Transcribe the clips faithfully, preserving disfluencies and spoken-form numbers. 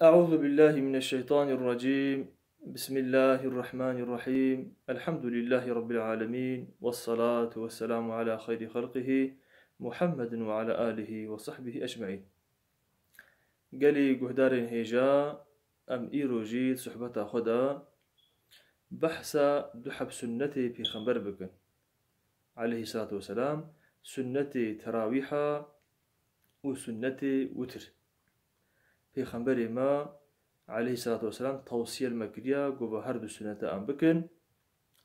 أعوذ بالله من الشيطان الرجيم. بسم الله الرحمن الرحيم. الحمد لله رب العالمين. والصلاة والسلام على خير خلقه محمد وعلى آله وصحبه أجمعين. Gelî guhdarên hêja, em îro jî di sohbeta xwe de behsa du heb sunnetê Pêxember bikin. Aleyhissalatu vesselam, sunnetê terawîha û sunnetê witir. Pêxemberê me, aleyhissalatu vesselam, tewsiye li me kiriya, got, bi her du sunnete em bikin,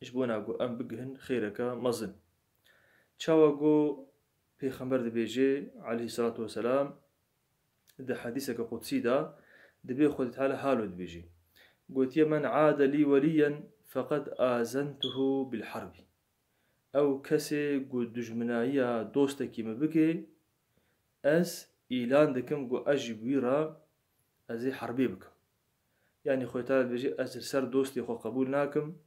ji bona ku em bigihin xêreke mezin. Çawa ku Pêxember dibêje, aleyhissalatu vesselam, di hedîseke qudsî de, dibê Xwedê Teala halo dibêje. Gotiye, "Men ade lî welîyen feqed azentuhu bil harbî." Ew kesê ku dijminayiya dostekî min bike, ez îlan dikim ku ez jî bi wî re ez ê herbê bikim. Yanî Xwedê Teala dibêje, ez li ser dostê xwe qebûl nakim,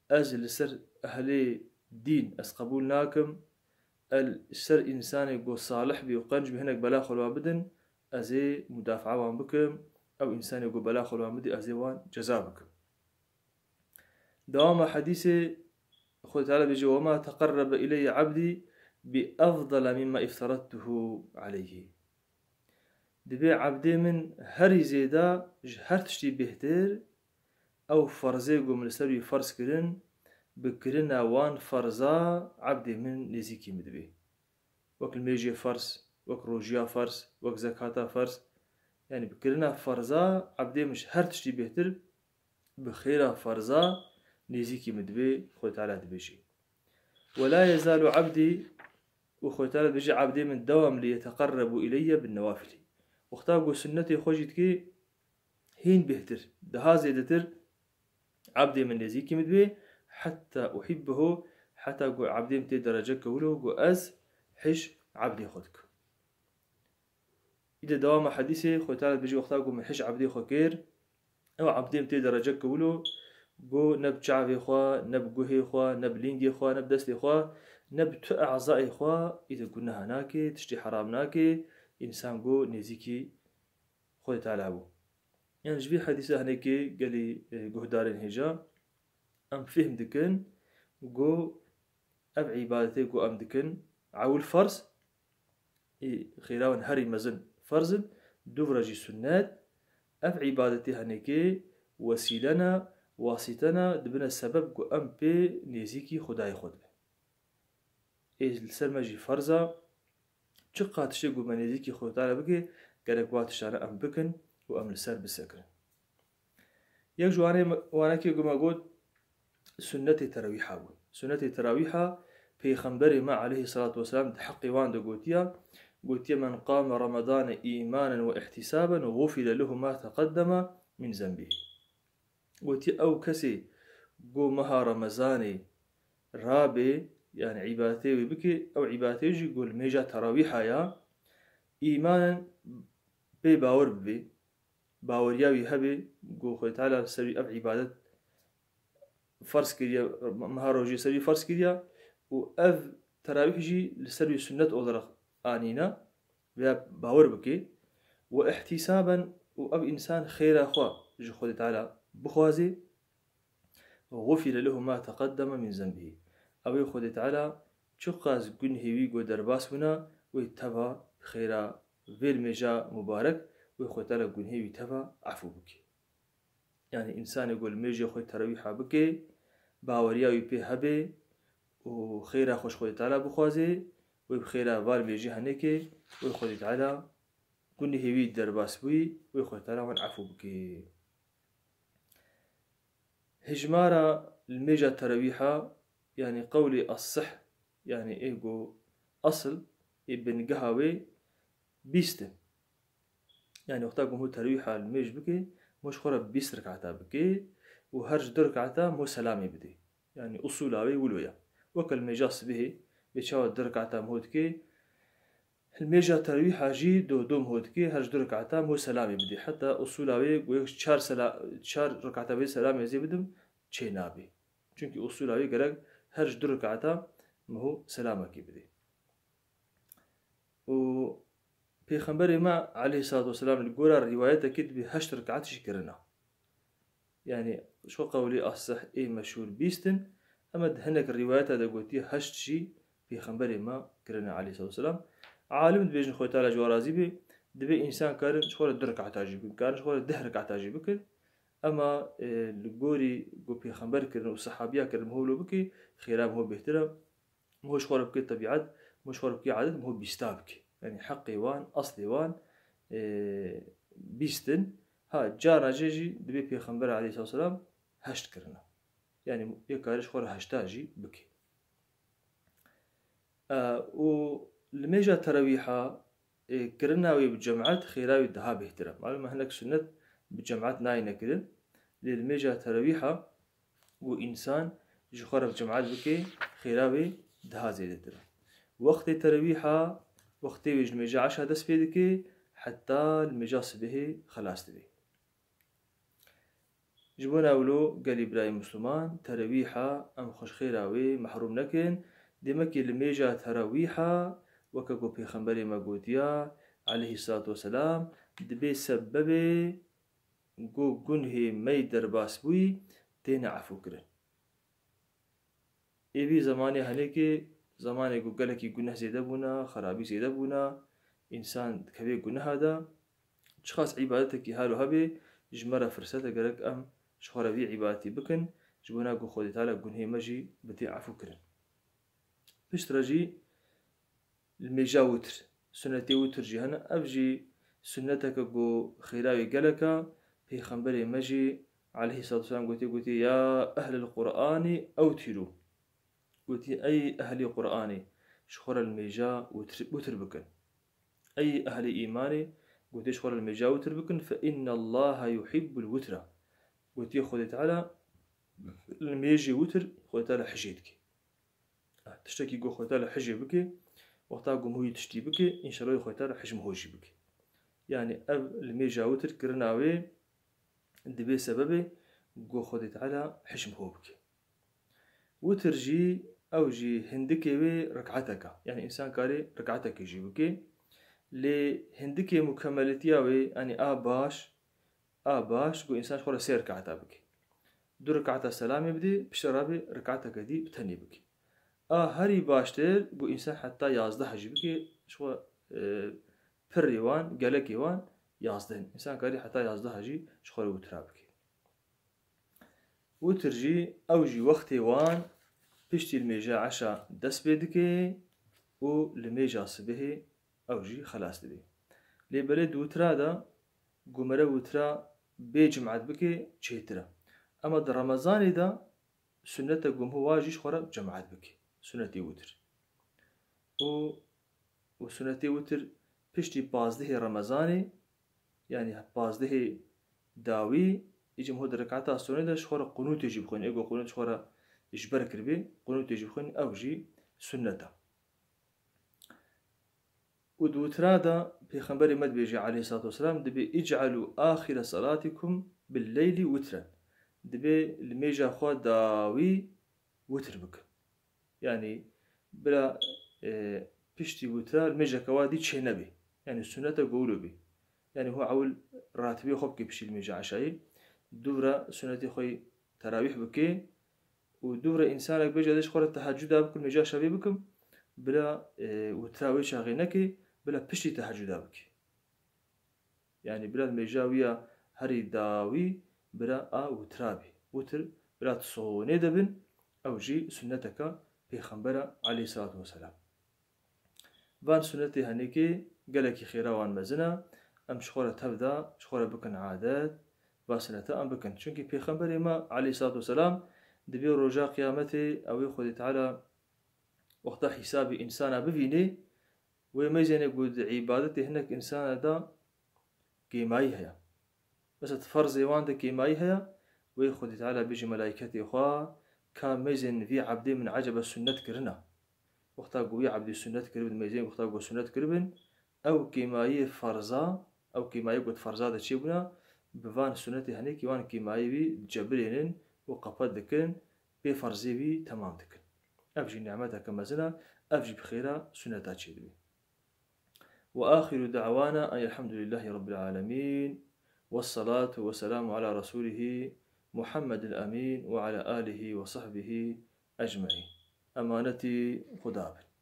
ez li ser ehlê dîn ez qebûl nakim, ez li ser însanê ku salih bî û qenc bî hinek bela xwe li wan bidin, ez ê mudafaa wan bikim, ew însanê ku bela xwe li wan bidî, ez ê wan ceza bikim. Dewama hedîsê Xwedê Teala dibêje, "Wema teqerrebe ileyye abdî bi efdala mimma ifteradtuhu aleyhi." Dibê ebdê min herî zêde ji her tiştî bêhtir ew ferzê ku min li ser wî ferz kirin, bi kirina wan ferza ebdê min nêzîkî min dibê. Wek limêjê ferz, wek rojiya ferz, wek zekata ferz. Yanî bi kirina ferza ebdê min ji her tiştî bêhtir bi xêra ferza nêzîkî min dibê, Xwedê Teala dibêje. "Ve la yezalu abdî", û Xwedê Teala dibêje, ebdê min dewam li yeteqerrebu ileyye bin newafilî. Wexta ku sunnetê xwe jî dikê, hîn bêhtir, daha zêdetir ebdê min nêzîkî min dibê, heta uhibbehu, heta ku ebdê min tê dereceke wilo ku ez hej ebdê xwe dikim. Îde dewama hedîsê Xwedê Teala dibêje, wexta ku min hej ebdê xwe kir, ew ebdê min tê dereceke wilo ku ne bi çavê xwe, ne bi guhê xwe, ne bi lîngê xwe, ne bi destê xwe, ne bi tu ezayê xwe, îde guneha nake, tiştê heram nake, însan ku nêzîkî Xwedê Teala bû. Yanî ji vî hedîsa hinekê gelî, e, guhdarên hêja em fêhm dikin ku ev îbadetê ku em dikin, ewil ferz, ê xêra wan herî mezin ferz in, dûv re jî sunnet, ev îbadetê hinekê wesîle ne, wasîte ne, dibine sebeb ku em pê nêzîkî Xwedayê xwe dibin. Ê li ser me jî ferz e, çiqa tiştê ku me nêzîkî Xwedê Teala bike, gerek wa tiştane em bikin û em li ser bisekinin. Yek ji wanê me, wanekê ku me got, sunnetê terawîha bû. Sunnetê terawîha Pêxemberê me aleyhissalatu vesselam di heqê wan de gotiya, gotiye, "Men qame Ramadane îmanen ve ihtisaben, gufire lehu ma teqeddeme min zenbihî." Gotiye, ew kesê ku meha Remezanê rabe, yanî îbadetê wê bike, ew îbadetê jî ku li mêja terawîha ya, îmanen pê bawer bibe, baweriya wî hebe ku Xwedê Teala li ser wî ev îbadet ferz kiriye, meha rojê ser wî ferz kiriye û ev terawîh jî li ser wî sunnet olarak anîne, vêya bawer bike, we ihtisaben, û ev însan xêra xwe ji Xwedê Teala bixwaze, gufire lehu ma teqeddeme min zenbihî. Ew ê Xwedê Teala çiqas gunhê wî ku derbas bûne, wê teva xêra vê mêja mubarek, wê Xwedê Teala gunhê wî teva efû bike. Yanî însanê ku li mêjê xwe terawîha bike, baweriya wî pê hebe û xêra xwe ji Xwedê Teala bixwaze, wê bi xêra van mêjê heneke, wê Xwedê Teala gunhê wî derbas bûyî, wê Xwedê Teala wan efû bike. Hijmara li mêja terawîha, yanî qewlê esih, yanî ê ku esil, ê bingeha wê bîst in. Yanî wexta ku ho terawîha li mêj bike, ho ji xwe re bîst rekata bike û her ji du rekata ho selamê bide. Yanî usûla wê wilo ye. Weke li mêja sibihê, bê çawa du rekata ho dike, li mêja terawîha jî do do ho dike, her ji du rekata ho selamê bide. Heta usûla wê ku yek çar sela-, çar rekata bê selamê ez ê bidim, çê nabe. Çunkî usûla wê gerek her ji du rekata ho selamekê bide. Û Pêxemberê me aleyhissalatu vesselam li gora rîwayetekê dibê heşt rekat jî kirina. Yanî ji xwe qewlê asih ê meşhûr bîst in, ema di hinek rîwayeta de gotiye heşt jî Pêxemberê me kirine aleyhissalatu vesselam. Alim dibêjin Xwedê Teala ji wan razî bê, dibê însan karin ji xwe re du rekata jî bikin, karin ji xwe re deh rekata jî bikin. Ema, e, li gorî ku Pêxember kirin û sehabiya kirin miho lo bikê, xêra miho bêhtir e. Miho ji xwe re bikê tebîet, miho ji xwe re bikê adet, miho bîsta bikê. Yanî heqê wan, eslê wan, e, bîst in. Ha, carna jê jî dibê Pêxember aleyhissalatu vesselam heşt kirine. Yanî yê karê ji xwe re heşta jî bikê. E, û li mêja terawîha, e, kirina wê bi cemaet xêra wê daha bêhtir e. Malûm e hinek sunnet bi cemaet nayêne kirin. Lê li mêja terawîha ku însan ji xwe re bi cemaet bike, xêra wê daha zêdetir e. Wextê terawîha, wextê wê ji mêja eşa dest pê dike, heta li mêja sibihê xelas dibe. Ji bona wilo gelî birayê Misliman, terawîha em xwe ji xêra wê mehrûm nekin. Demekê li mêja terawîha, weke ku Pêxemberê me gotiya, aleyhissalatu vesselam, dibê sebebê ku gunhê me yê derbas bûyî têne efûkirin. Êvî zemanê henêkê, zemanê ku gelekî guneh zêde bûna, xerabî zêde bûna, însan dikevê guneha de, çiqas îbadetekî halo hebê, ji me re firset e gerek em ji xwe re vî îbadetî bikin, ji bona ku Xwedê Teala gunhê me jî bitê efûkirin. Piştre jî li mêja witr, sunetê witr jî hene. Ev jî sunneteke ku xêra wê gelek e. Pêxemberê me jî aleyhissalatu vesselam gotiye, gotiye, "Ya ehlel Qur'anî ewtirû." Gotiye, "Ey ehlî Qur'anê, ji xwe re li mêja witr, witr bikin. Ey ehlî îmanê, gotiye, ji xwe re li mêja witr bikin. Fe innallaha yuhibbul witra." Gotiye, Xwedê Teala li mêjê witr, Xwedê Teala hijê dike. Tiştekî ku Xwedê Teala hijê bike, wexta ku miho yî tiştî bike, înşallah Xwedê Teala hij miho jî bike. Yanî ev li mêja witr kirina wê dibe sebebê ku Xwedê Teala hij miho bike. Witr jî, ew jî hindikê wê rekateke. Yanî însan karê rekateke jî bike. Lê hindikê mukemelîtiya wê, yanî a baş, a baş, ku însan ji xwe re sê rekata bike. Du rekata selamê bide, piştre rabê rekateke dî bi tenê bike. A herî baştir, ku însan heta yazdeh jî bike, ji xwe, e, pirrê wan, gelekê wan yazdeh in. Însan karî heta yazdeh jî ji xwe re witra bike. Witr jî, ew jî wextê wan piştî li mêja eşa dest pê dike û li mêja sibihê ew jî xelas dibe. Lê belê di witra de ku mere witra bê cemaet bike çêtir e. Ema di Remezanê de sunnet e ku miho wa jî ji xwe re cemaet bike. Sunnetê witr. Û, û sunnetê witr piştî pazdehê Remezanê, yanî pazdehê dawî, îcî miho di rekata sonê de ji xwe re qunûtê jî bixwînin. Ê ku qunût ji xwe re ji ber kiribê, qunûtê jî bixwînin, ew jî sunnet e. Û di witra de Pêxemberê me dibêje aleyhissalatu vesselam, dibê, "Îc'elû axire salatikum bil leyli witren." Dibê li mêja xwe dawî witr bikin. Yanî bila, e, piştî witra li mêjeke wa dî çênebê. Yanî sunnet e ku wilo bê. Yanî ho ewil ratibê xwe bike piştî li mêja eşayê. Dû re sunnetê xwe yê terawîh bike. Û dû re însanek bêje, "Ez ê ji xwe re tehecuda bikim, mêja şevê bikim." Bila, e, witra wê çaxê neke, bila piştî tehecuda bike. Yanî bila mêja wî ya herî dawî bila a witra bî. Witr bila di sonê de bin, ew jî sunneteke Pêxembera aleyhissalatu vesselam. Van sunnetê henêkê gelekî xêra wan mezin e. Em ji xwe re tev de, ji xwe re bikin adet, va sunnete em bikin. Çunkî Pêxemberê me aleyhissalatu vesselam dibê roja qiyametê ew ê Xwedê Teala wexta hîsabê însana bivînê, wê meyzêne ku di îbadetê hinek însana de kêmayî heye. Mesela di ferzê wan de kêmayî heye, wê Xwedê Teala bêje melaîketê xwe, ka meyzên vî ebdê min ecebe sunnet kirina. Wexta ku wî ebdê sunnet kiribin, meyzên wexta ku sunnet kiribin, ew kêmayiyê ferza, ew kêmayiyê ku di ferza de çêbûna, bi van sunnetê henêkî wan kêmayiyê wî dicebirênin û qepe dikin, pê ferzê wî temam dikin. Ev jî nimeteke mezin e, ev jî bi xêra sunneta çêdibê. وآخر دعوانا أن الحمد لله رب العالمين، والصلاة والسلام على رسوله محمد الأمين وعلى آله وصحبه أجمعين. Emanetî Xuda bin.